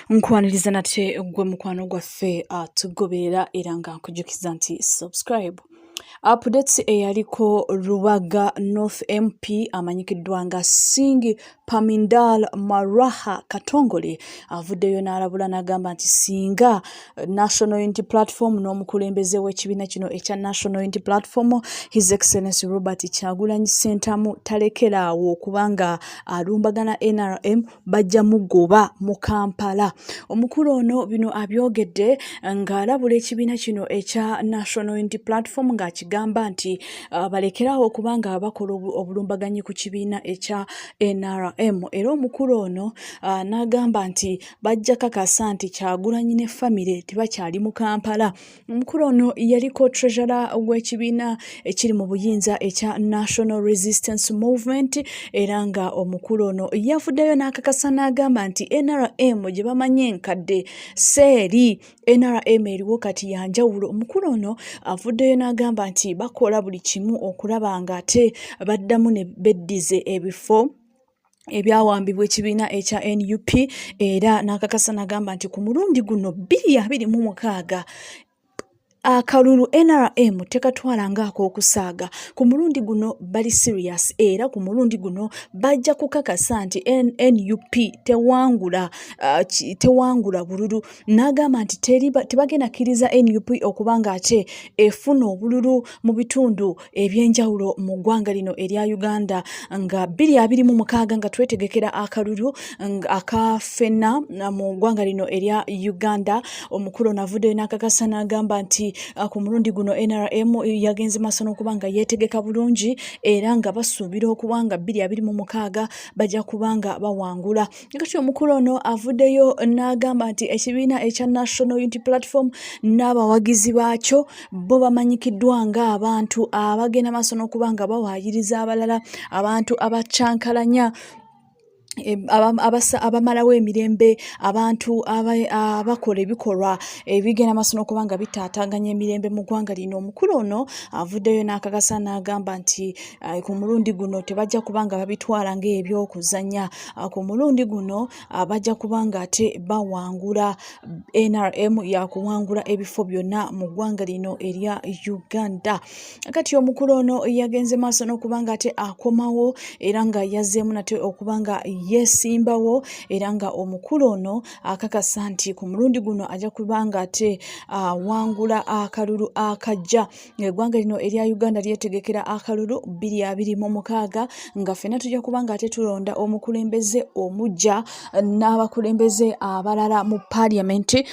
Nkwaniriza nate gwe mukwano gwaffe atugoberera era nga nkujukiza nti subscribe. Updates eyaliko Rubaga North MP amanyikiddwa nga Singh Parminder Marwaha Katongole avuddeyo n'alabula n'agamba nti singa National Unity Platform n'omukulembeze w'ekibiina kino ekya National Unity Platform, His Excellency Robert Kyagulanyi Ssentamu, talekeraawo okubanga alumbagana NRM, bajja mugoba mu Kampala. Omukulu ono bino abyogedde ng'alabula ekibiina kino ekya National Unity Platform ng'akigamba nti balekerawo okuba nga bakola obulumbaganyi ku kibiina ekya NRM. Era omukulu ono n'agamba nti bajja kakasa nti Kyagulanyi ne famire tebakyali mu Kampala. Omukulu ono yaliko treasurer w'ekibiina ekiri mu buyinza ekya National Resistance Movement, era nga omukulu ono yavuddeyo n'akakasa n'agamba nti NRM gye bamanyi enkadde seeri NRM eriwo kati ya njawulo. Omukulu ono avuddeyo n'agamba nti bakola buli kimu okulaba nga ate baddamu ne beddize ebifo ebyawambibwa ekibiina ekya NUP, era n'akakasa n'agamba nti ku mulundi guno 2026 akalulu NRM tekatwala ng'ak'okusaaga. Ku mulundi guno bali serious, era ku mulundi guno bajja kukakasa nti NUP tewangula bululu. N'agamba nti tebagenda kkiriza NUP okuba ng'ate efuna obululu mu bitundu ebyenjawulo mu ggwanga lino erya Uganda nga 2026 nga twetegekera akalulu aka ffenna mu ggwanga lino erya Uganda. Omukulu ono avuddeyo n'akakasa n'agamba nti ku mulundi guno NRM yagenze maaso n'okuba nga yeetegeka bulungi, era nga basuubira okuba nga 2026 bajja kuba nga bawangula. Kati omukulu ono avuddeyo n'agamba nti ekibiina ekya National Unity Platform n'abawagizi baakyo bo bamanyikiddwa ng'abantu abagenda maaso n'okuba nga bawaayiriza abalala, abantu abakyankalanya, abamalawo emirembe, abantu abakola ebikolwa ebigenda maaso n'okuba nga bitaataaganya emirembe mu ggwanga lino. Omukulu ono avuddeyo n'akakasa n'agamba nti ku mulundi guno tebajja kuba nga babitwala ng'ebyokuzannya. Ku mulundi guno bajja kuba nga ate bawangula, NRM yakuwangula ebifo byonna mu ggwanga lino erya Uganda. Kati omukulu ono yagenze maaso n'okuba nga ate akomawo, era nga yazzeemu nate okuba nga yeesimbawo, era nga omukulu ono akakasa nti ku mulundi guno ajja kuba nga ate awangula akalulu akajja. Eggwanga lino erya Uganda lyetegekera akalulu 2026, nga ffenna tujja kuba nga ate tulonda omukulembeze omuggya n'abakulembeze abalala mu paaliyamenti.